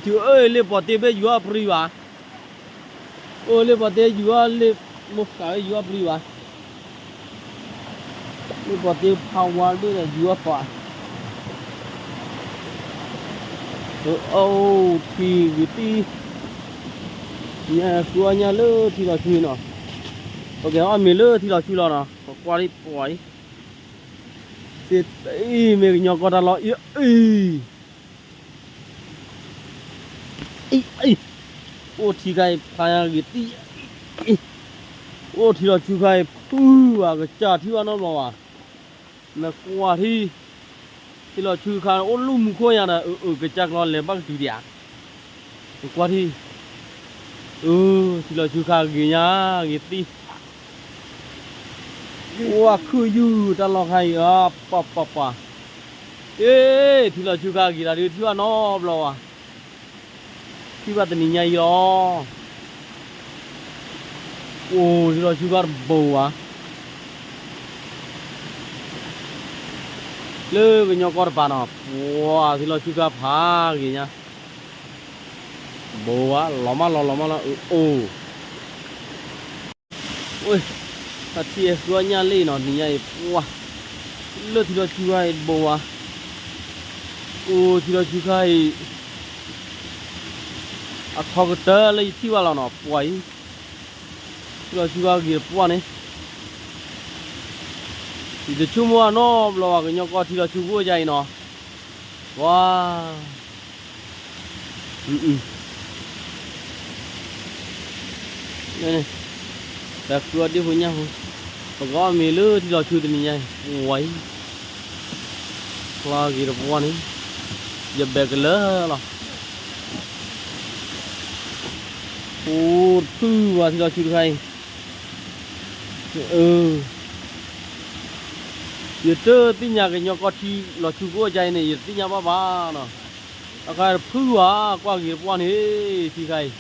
အိၣ်လ့ၣ်ပီၤတ့ယူၤအီၣ်လ့ၣ်, မိၢ်ဃာ်ဝဲယူၤအီၣ်ပြံဘၣ်, လ့ၣ်ပီၤတ့ဖးဝါတဘ့ၣ်ဒီးယူၤအီၣ်ပှၤ, အိၣ်ထံဂ့ၤတံၢ်, ညါဃုအီၣ်ညၣ်လၢထံလီၤဆူနီၤ, ပကဟဲအီၣ်မ့ၤလၢထံလီၤဆူလီၤနီၤ, ပကွၢ်ဒံးပှၤအံၤ, သ့ၣ်သ့ၣ်မ့ၢ်ကညီကီၢ်တၢ်လီၢ်အံၤ အံၤ, အိၣ်ထံခါအံၤဖးညါဂ့ၤတံၢ်, အိၣ်ထံလီၤဆူခါအံၤဖုဘၣ် ကစၢ်ထံဘၣ်နီတဘျီဘၣ်, နကွၢ်ထံ, ထံလီၤဆူခါအိၣ်လူၢ်မူခိၣ်ညါဒီး အၢ အၢ ကစၢ်ကျီလဲၤဘၣ်ကတုၤဒံးဧါ, နကွၢ်ထံ, အၢ ထံလီၤဆူခါဂ့ၤညါဂ့ၤတံၢ် ဝါခုၣ်ယုၢ်တၢ်လီၢ်ခါအံၤ အပှၤပှၤပှၤ, အ့ ထံလီၤဆူခါဂ့ၤလီၤဒုး ထံဘၣ်နီတဘျီဘၣ်, ထံဘၣ်တနံၤညါအံၤလီၤ, အိၣ်ထံလီၤဆူခါတဘိဘၣ်, လၢကညီကီၢ်တပၤနီၤ ပှၤထံလီၤဆူခါဖးဂ့ၤညါ, တဘိဘၣ် လီၤမးလီၤလီၤမးလီၤ အအိၣ် ဝဲ, ဖါတံၢ်အဲၣ်ဃုအီၣ်ညၣ်လံနီၤ နံၤညါအံၤပှၤ, လၢထံလီၤဆူခါအံၤတဘိဘၣ်, အိၣ်ထံလီၤဆူခါအံၤ, အထီကတၢၢ်လၢယထံၣ်ဘၣ်လီၤနီၤ ပှၤအံၤ, ထံလီၤဆူခါဂ့ၤတပှၢ်န့ၣ်, ယတဆိကမိၣ်အနီတဘျီဘၣ် ကညီကီၢ်ထံလီၤဆူကအိၣ်ဒ်အံၤနီၤ, ပှၤ တၢ်ဃုအီၣ်ဒ့ၣ်ဖိညၣ်ဖိ, ပကအီၣ်မ့ၤလၢထံလီၤဆူတနံၤညါအံၤ, ဝဲအံၤ, ဖျါဂ့ၤတပှၢ်န့ၣ်, ယဘဲကလၢာ်လီၤ, အိၣ်တဖုဘၣ်ထံလီၤဆူတခါအံၤ, အၢ ယတသ့ၣ်ညါကညီကီၢ်ထံလီၤဆူကအိၣ်ဒ်အံၤန့ၣ် ယတသ့ၣ်ညါဘၣ်ဘၣ်နီၤ, အခါတဖုဘၣ် ကွၢ်ဂ့ၤတပှၢ်န့ၣ်, ထံခါအံၤ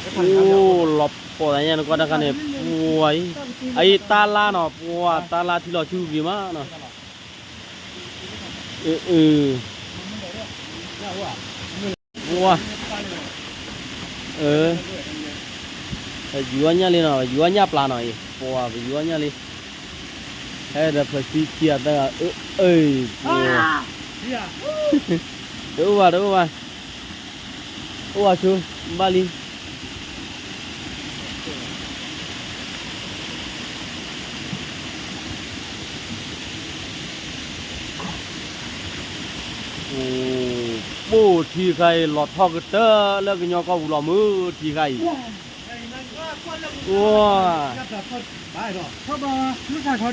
အိၣ်လီၤပှီၢ်သးညါနကွၢ်တၢ်ခါန့ၣ် ပှၤအံၤ, အအံၤတၢ်လါနီၤ ပှၤတၢ်လါထံလီၤဆူဂ့ၤမးနီၤ, အၢ ပှၤ, အၢ, ပယူၤအီၣ်ညၣ်လံနီၤ ပယူၤအီၣ်ညၣ်ပျၢ်နီၤအံၤ ပှၤ ပယူၤအီၣ်ညၣ်လံ, ဟဲဒီးဖျၢၣ်သံခံဂၤသၢဂၤ အၢ အၢ, ပှၤ, တအိၣ်ဘၣ် တအိၣ်ဘၣ်, အိၣ်ဝဲဆိ ဘၣ်လံ အိၣ်, ပအိၣ်ထံခါအံၤ လီၤထီၣ်ကတၢၢ်လၢကညီကီၢ်ပူၤလီၤမုၢ်ထံခါအံၤ, ပှၤ, အၢ, ပှၤထံခါအံၤ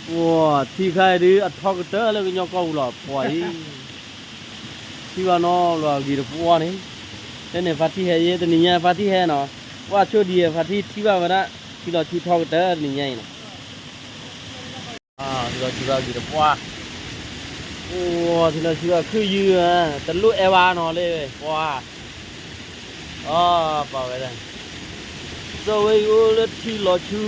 ဒုး အထီၣ်ကတၢၢ်လၢကညီကီၢ်ပူၤလီၤ ပှၤအံၤ, ထံဘၣ်နီတဘျီဂ့ၤတပှၢ်န့ၣ်, ဖဲန့ၣ်ဖါတံၢ်ဟဲယဲတနံၤညါဖါတံၢ်ဟဲနီၤ, ပှၤဆိဒံးဖါတံၢ်ထံဘၣ်ဝဲဒၣ် ထံလီၤဆူထီၣ်ကတၢၢ်တနံၤညါအံၤနီၤ ထံလီၤဆူဂ့ၤတပှၢ်, အိၣ် ထံလီၤဆူအခုၣ်ယုၢ် တလိၣ်အဲၣ်ဝဲနီၤလၢ ပှၤ အပာ်ဝဲဒၣ် စီၤဝဲအံၤအိၣ်လၢထံလီၤဆူ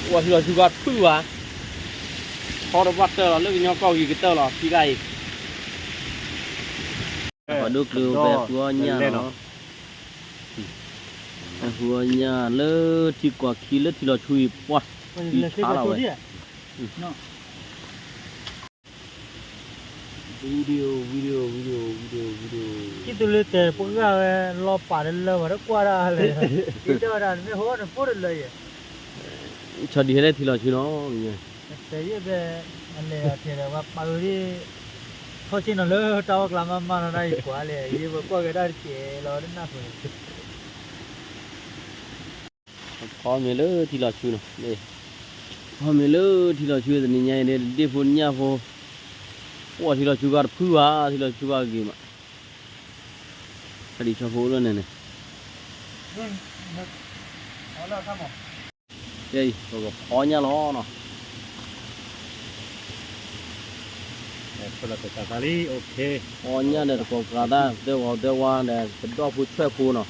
အိၣ်ထံလီၤဆူကဖုၣ်ဘၣ် ထီတဘၣ်တၢၢ်လီၤ လၢကညီကီၢ်ဂ့ၤကတၢၢ်လီၤ ထံဂၤအံၤ ပှၤဒိၣ်ကျိၤဖဲအဃုအီၣ်ညၣ်လီၤ အဃုအီၣ်ညၣ်လၢထံကွၢ်ခံလၢထံလီၤဆူအံၤ ပှၤ ထံဆါလီၤဝဲ ကံၣ်သူလ့တဲပှၤဂၤဝဲ လီၤပာ်တလၢဘၣ် တကွၢ်ဒၣ်လဲၣ် ဒ်တဲဝဲဒၣ် နမ့ၢ်ဟိနဖိတလၢယဲၢ် ဆီဒံးဟဲလၢထံလီၤဆူနီၤ တဲယဲၢ်ဘဲ အလဲၤအီၤထဲဒီး ပှၤပာ်ဝဲဒ် ထီၣ်ဆ့ၣ်နီၤလၢတၢ်ဝီကျါမးမးနီၤ တၢ်အံၤကွၢ်လဲၣ် ယဲၢ်ပှၤကွၢ်က့ၤတၢ်တကဲလီၤ တနၢ်ပၢၢ် ဖီမ့ၤလၢထံလီၤဆူနီၤ ဖီမ့ၤလၢထံလီၤဆူ တနံၤညါအံၤ ဒ့ၣ်ဖိညၣ်ဖိ အိၣ်ထံလီၤဆူဂၤတဖုဘၣ် ထံလီၤဆူဂၤဂ့ၤမး ဆီဒံးဆီဖိလၢန့ၣ်န့ၣ် ကဲအံၤ ပကဖီညၣ်လီၤနီၤ ဖီညၣ်ဒီးတကိးကျးတၢ် သဲဝီသဲဝါဒီး တဒီၣ်ဖိဆွဲၣ်ဖိနီၤ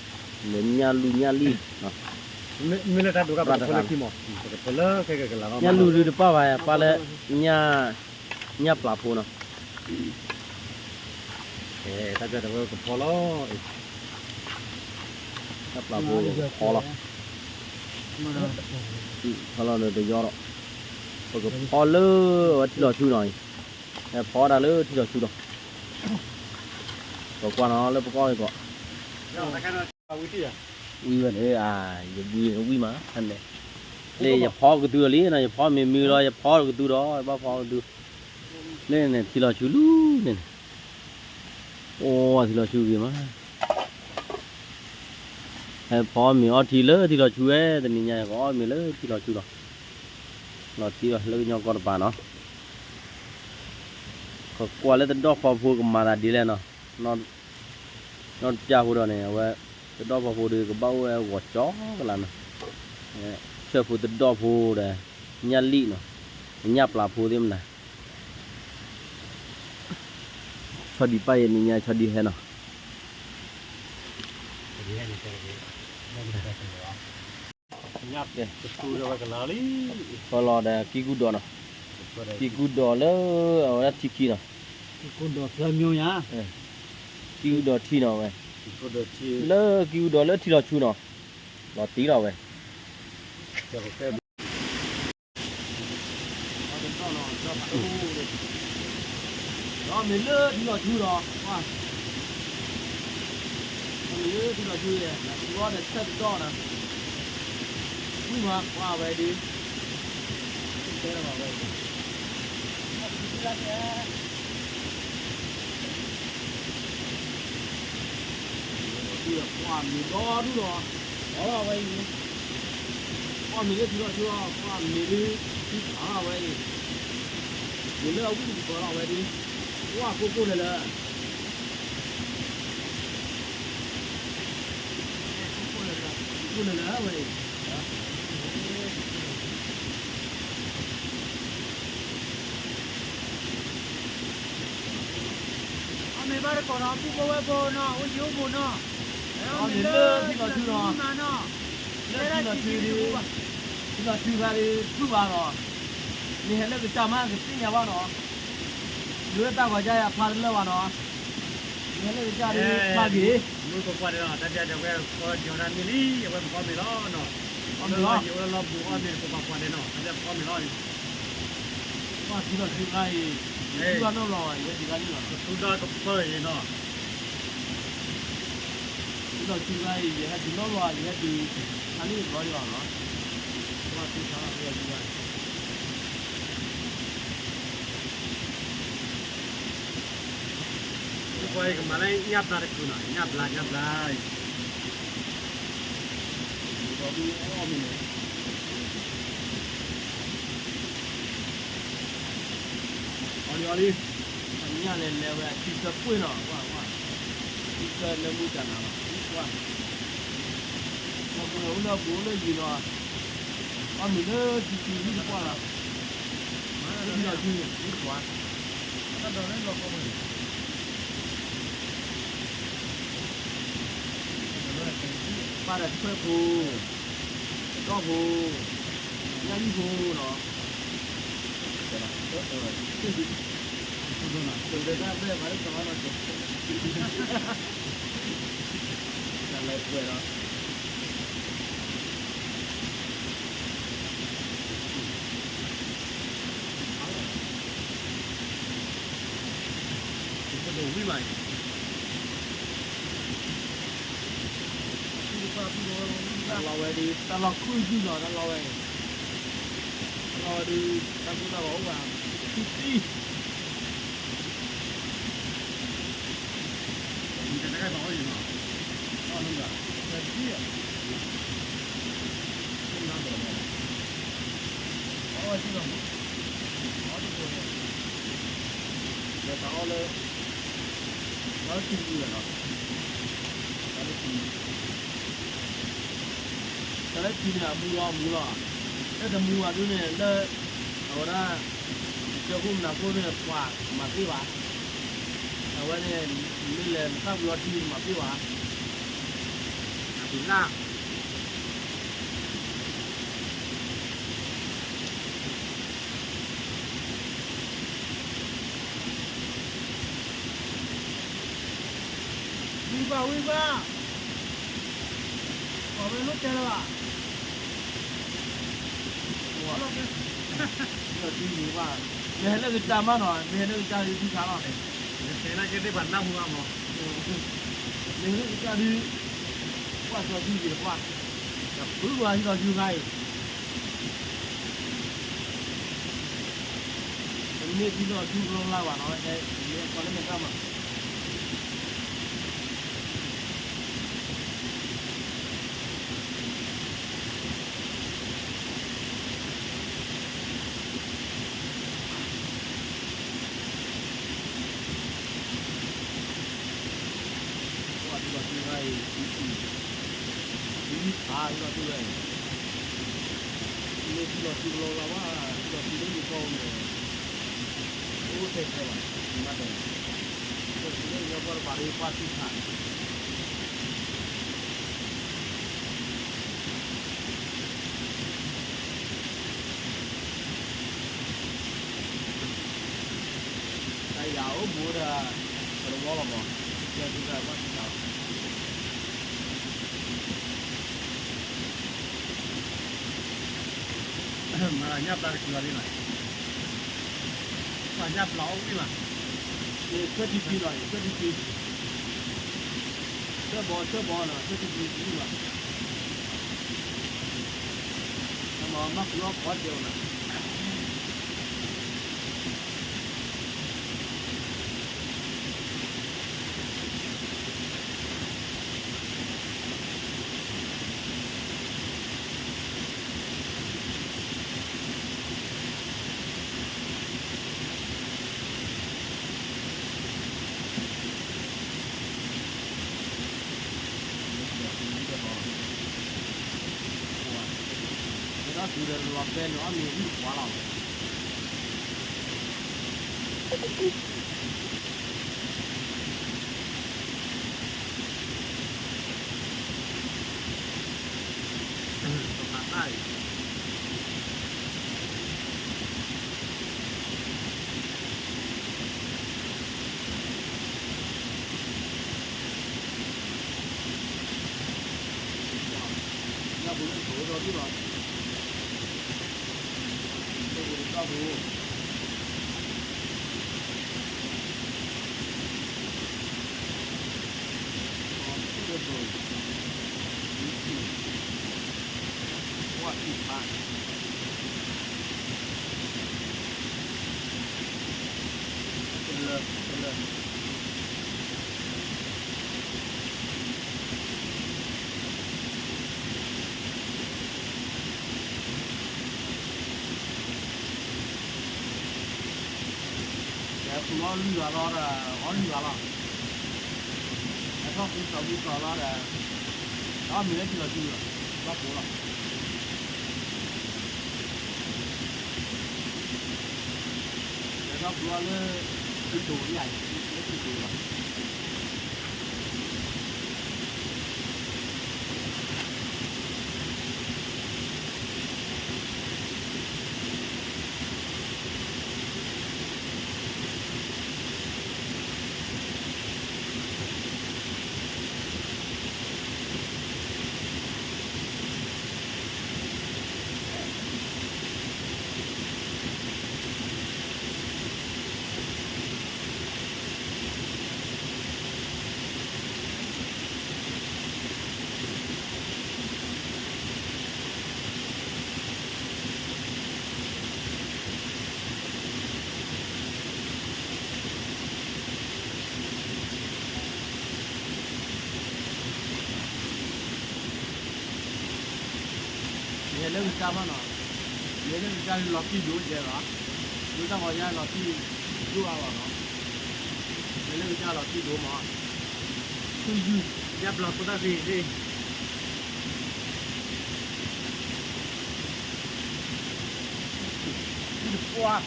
လၢညၣ်လူၢ်ညၣ်လံၣ် မ့ၢ်လၢတၢ်ဒိးကဖီလၢခံမး ညၣ်လူၢ်ဒုးတပၣ်ဘၣ် ပၣ်လၢ ညၣ်ပျၢ်ဖိနီၤ တၢ်ပျၢ်တဝဲကဖီလီၤ တၢ်ပျၢ်ဖိကဖီလီၤ ဖီလီၤဒီးတယီဒီး ပကဖီလၢအဝဲထံလီၤဆူနီၤ ဖီဒၣ်လၢထံလီၤဆူဒီး ပကွၢ်နီၤလၢပကီၢ်ကီး ဝံၤဝဲန့ၣ် ယဘှံးဝံၤမး လၢယဖီကသူဒီးလံနီၤ ယဖီမ့ၢ်မုာ်ဒီး ယဖီကသူဒီး ယဘၣ်ဖီကသူ လၢန့ၣ် ထံလီၤဆူလူၤန့ၣ်န့ၣ် အိၣ်ထံလီၤဆူဂ့ၤမး ဟဲဖီမ့ၤအီထံလၢထံလီၤဆူဝဲ တနံၤညါ ကအီၣ်မ့ၤလၢထံလီၤဆူလီၤ လီၤတံၢ်လီၤလၢကညီကီၢ်တပၤနီၤ ကကွၢ်လၢတဒီၣ်ဖီဖိကမၤသးဒ်လဲၣ်နီၤ နီၢ်တပျၢ်ဖိဒီးန့ၣ် အဝဲ တဒီၣ်ဖီဖိဒီးကဘၣ်အိၣ်ဝဲဂီၤကၠီကလးနီၤ ဆွဲၣ်ဖိတဒီၣ်ဖိဒီး ညၣ်လံၣ်နီၤ ညၣ်ပျၢ်ဖိသ့ၣ်မနၤ ဆီဒံးပၢ်ယဲနံၤညါ ဆီဒံးဟဲနီၤ ကဲ ကလီၤဒီးကံၢ်ကူၣ်ဒီးနီၤ ကံၢ်ကူၣ်ဒီးလၢအဝဲဒၣ်ထံခံနီၤ ကံၢ်ကူၣ်ဒီးထံနီၤဝဲ လၢကံၢ်ကူၣ်ဒီးလၢထံလီၤဆူနီၤ လီၤတံၢ်လီၤဝဲ ဒီးမ့ၢ်လၢထံလီၤဆူဒီး မ့ၢ်လၢထံလီၤဆူယဲၢ် နထူအီၤဒီးဆၢတဒီၣ်နီၤ ဝံၣ်မး ကွၢ်ဝဲဒုး တဲလီၤဘၣ်ဝဲ ကွၢ်မ့ၤဒီဒူၣ်ဒီး အီၣ်လီၤဝဲအံၤ ကွၢ်မ့ၤလၢထံလီၤဆူအီၤ ကွၢ်မ့ၤလၢထံဖးလီၤဝဲအံၤ မ့ၢ်လၢအဝံၣ်တကပၤလီၤဝဲဒုး ကွၢ်ကိၢ်ကိၢ်လၢလၢ ကိၢ်လၢလၢဝဲအံၤ အီၣ်မ့ၤဘၣ်တကိးနီၤ ဘူၣ်ဖိဝဲၢ်ဖိနီၤ အိၣ်ယံၤအိၣ်ဘူးနီၤ အီၣ်မ့ၤလၢထံလီၤဆူနီၤ လၢထံလီၤဆူဒုး ထံလီၤဆူခါဒုး ဖုၣ်ဘၣ်နီၤ မ့ၢ်ဟဲလၢကစၢ်မး ကသ့ၣ်ညါဘၣ်နီၤ ဒုးလၢတၢ်ဂီၤကါယၤဖျါတလၢဘၣ်နီၤ မ့ၢ်ဟဲလၢကစၢ်ဒုး ဖျါဂ့ၤ မ့ၢ်ကွၢ်ကွၢ်ဒီးနီၤ တၢ်ပျၢ်ဒီးဝဲ ကီၢ်ဒီးနၤမ့ၢ်လံ အဝဲပကအီၣ်မ့ၤလီၤနီၤ အီၣ်မ့ၤလီၤ ယအိၣ်လၢလီၢ်ဘူးအီၣ်မ့ၤ ပကွၢ်ကွၢ်ဒီးနီၤ တၢ်ပျၢ်ပကအီၣ်မ့ၤလီၤ ကွၢ်ထံလီၤဆူခါအံၤ ထံလီၤနီၢ်လီၤ ယဟဲတုၤခါန့ၣ်လီၤ ထူဒီကပၢၢ်အံၤနီၤ ထံလီၤဆူခါအံၤ ယဟဲတုၤနီၢ်လီၤ ယဟဲတုၤခါန့ၣ်တဘျီဒံးဘၣ်နီၤ ကွၢ်ထံဆါလီၤထံလီၤဆူခါအံၤ ပှၤကမၤလၢညၣ်ဘျါတကုာ်နီၤ ညၣ်ဘျါ ညၣ်ဘျါ ဒီးဒုးအီၣ်မ့ၤန့ၣ် အီၣ်လံအီၣ်လံ အညၣ်လဲၤလဲၤဝဲအထံဆၢကွ့ၢ်နီၤ ကွၢ်ကွၢ် ထံဆၢလၢမုၢ်တၢ်နၤလီၤ ကွၢ် လၢဘူးလၢဘူးလၢယံၤနီၤ အမ့ၢ်လၢထံထံဝံတပှၢ်လီၤ, လၢထံလီၤထံဝံတပှၢ်, ပၢ်ဒီးထွဲဖိ, ကတီၢ်ဖိ, ညၣ်ယုၢ်ဖိနီၤ, တၢ်ဘဲၣ်ပှၤလၢကမၤနီၤကဲ, တၢ်လဲၤပှဲၤဒီး တဝံၣ်ဘၣ်အံၤ, တၢ်လီၢ်ဝဲဒုး တၢ်လီၢ်ခုၣ်ယုၢ်လီၤ တၢ်လီၢ်ဝဲအံၤ, တၢ်လီၢ်ဝဲဒုး တၢ်ကူၣ်တၢ်ဂီၤအိၣ်ဘၣ်, ထံသံ ဒီးတၢ်အီၣ်လၢ တၢ်လၢထံမူန့ၣ်လီၤ, တၢ်လၢထံမူ, တၢ်လၢထံန့ၣ် အမူလီၤ အမူလီၤ, လၢတမူဘၣ်ဒ်န့ၣ် လၢ အဝဲဒၣ် ကစၢၢ်ခိၣ်မနၤခိၣ်န့ၣ် ပှၤမၤသ့ဘၣ်, အဝဲန့ၣ် မ့ၢ်လဲၤနသၣ်ဝံၤအီထံမၤသ့ဘၣ်, အပူၤလၢ် ဝံဘၣ်ဝံဘၣ်, ပှၤဝဲလိၣ်တဲလၢၤဘၣ်, လီၤတံၢ်ဝံဘၣ်, မ့ၢ်ဟဲလၢကစၢ်မးနီၤ မ့ၢ်ဟဲလၢကစၢ်ဒုးထံခါလီၤန့ၣ်, မ့ၢ်ဟဲလၢကစၢ်ဒုး, ကွၢ်စီၤစုက့ၤကွၢ်, တဖုဝဲဟံးလီၤစုခါအံၤ တမ့ၢ်ထံလီၤထူကလီၤလၢ်ဘၣ်နီၤ, ဟဲမ့ၢ်ကွၢ်လၢမဲာ်တၢ်မး, ကွၢ်ထံလီၤထူခါအံၤ, ထံခါထံလီၤထူဝဲအံၤ, မ့ၢ်ထံလီၤထူကလီၤလၢ်ဘၣ်, ထံလီၤထူလၢယိၤကီၢ်န့ၣ်, အိၣ်ထဲထဲဘၣ်, မ့ၢ်ဘၣ်တဲ, ထံလီၤထူလၢယိၤကီၢ်တဘၣ်ဒီးကွၢ်ထံခါ တၢ်ယၤအိၣ်ဘူးဒီး ပတဝီလီၤမး, ကဲဒုးဒၣ်ကွၢ်ထံခါလီၤ, မၤညၣ်ပျၢ်တကံလီၤလံနီၤ, မၤညၣ်ပျၢ်အိၣ်ဝံၣ်မး, ဆၢထံထံလီၤ, ဆၢထံထံ, ဆၢဘီဆၢဘီနီၤ, ဆၢထံထံဝံၣ်မး, မၤမၤကူလီၤဖီတဲအီၤနီၤ ဒ်ဒီးတုၤဒီးလီၤဘဲန့ၣ် အီၣ်မ့ၤဟံၣ်တပှၢ်လီၤ. ပမၤတၢ်အံၤ ညၣ်ဖိလၢတကိးဝဲဒီဒူၣ်လီၤ. တကိးတကၢ်ဖိ အီၣ်တဘိ ဝံၤထံၣ် ကွၢ်ထံၣ်ဖး တလၢ တလၢ ကဲ ဖုအီၣ်လွံၢ်ဂၤလီၤဒီး အီၣ်လွံၢ်ဂၤလီၤ. ဟဲထီၣ်ဃုစီၤမုၢ်စီၤလီၤဒီး တအီၣ်မ့ၤလၢထံလီၤထူလီၤ ဘၣ်ကိးလီၤ. ဒီပျီလၢ တဒိးယၤ လၢတဒိးလီၤ. ယဟဲလၢကစၢ်ဘၣ်နီၤ, ယဟဲလၢကစၢ်လီၤတံၢ်ဒိၣ်ကဲလီၤ, ဒိၣ်တၢ်ဂီၤညါလီၤတံၢ်ဒိၣ်အါလီၤနီၤ, ယဟဲလၢကစၢ်လီၤတံၢ်ဒိၣ်မး, ဆူယုၢ်, ယပျီဖိသၣ်သ့ၣ်သ့ၣ်, ယတပှၢ် အီၣ်မ့ၤဝံၤ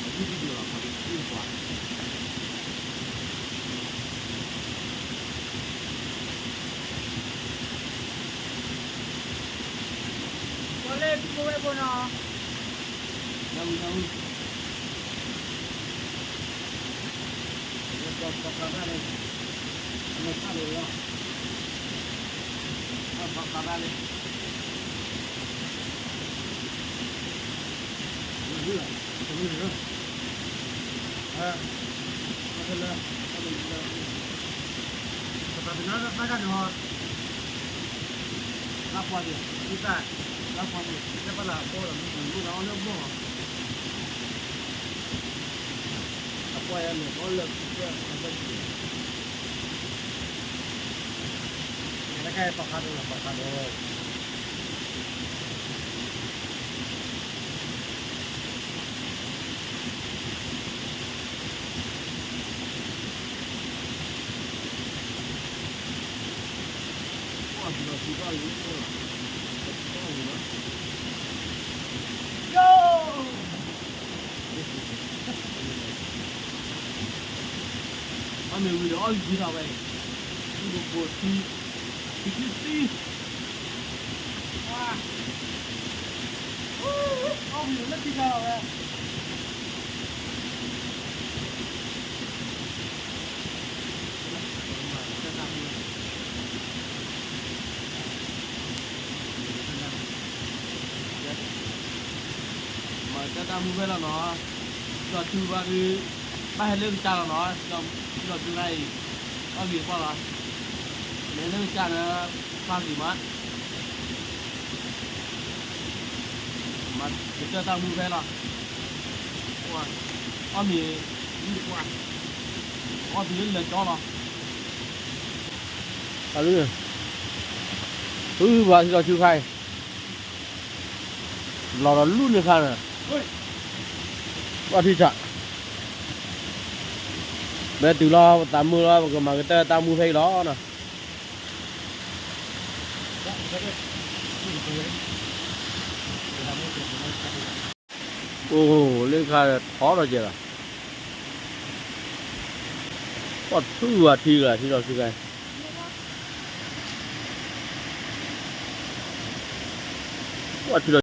ဒီးအီၣ်ကံထီၣ်ဝဲ, ထံကဖိထံ, ထံထံထံ, အီၣ်ဝံၤဒီးလၢထံကဝဲ မၤကတၢၢ်တၢ်မူဖဲလီၤနီၤ, ဒီးထုဘၣ်ဒုး, ဘၣ်ဟဲလၢကစၢ်လီၤနီၤ, ဒီးထုခါအံၤ, အီၣ်ဂ့ၤတပှၢ်လီၤ, မ့ၢ်လၢကစၢ်န့ၣ်, ပၢ်ဂ့ၤမး မၤကတၢၢ်တၢ်မူဖဲလီၤ, အီၣ်မ့ၤ, အီၣ်တုၤလၢလၢာ်ကၠီလီၤ, ဖုပှၤထံလီၤဆူခါအံၤ, လီၤဒီးလူန့ၢ်ခါန့ၣ်, ပှၤထံဆး, မ့ၢ်တုၤလီၤပသးမုာ်လီၤ ပကမၤကတၢၢ်တၢ်မူဖဲအံၤလီၤနီၤ. အိၣ်လၢခါထီထီၣ်ကဲလီၤ, ပှၤထူဝဲထံဂၤထံလီၤဆူခါ, ပှၤထံလီၤ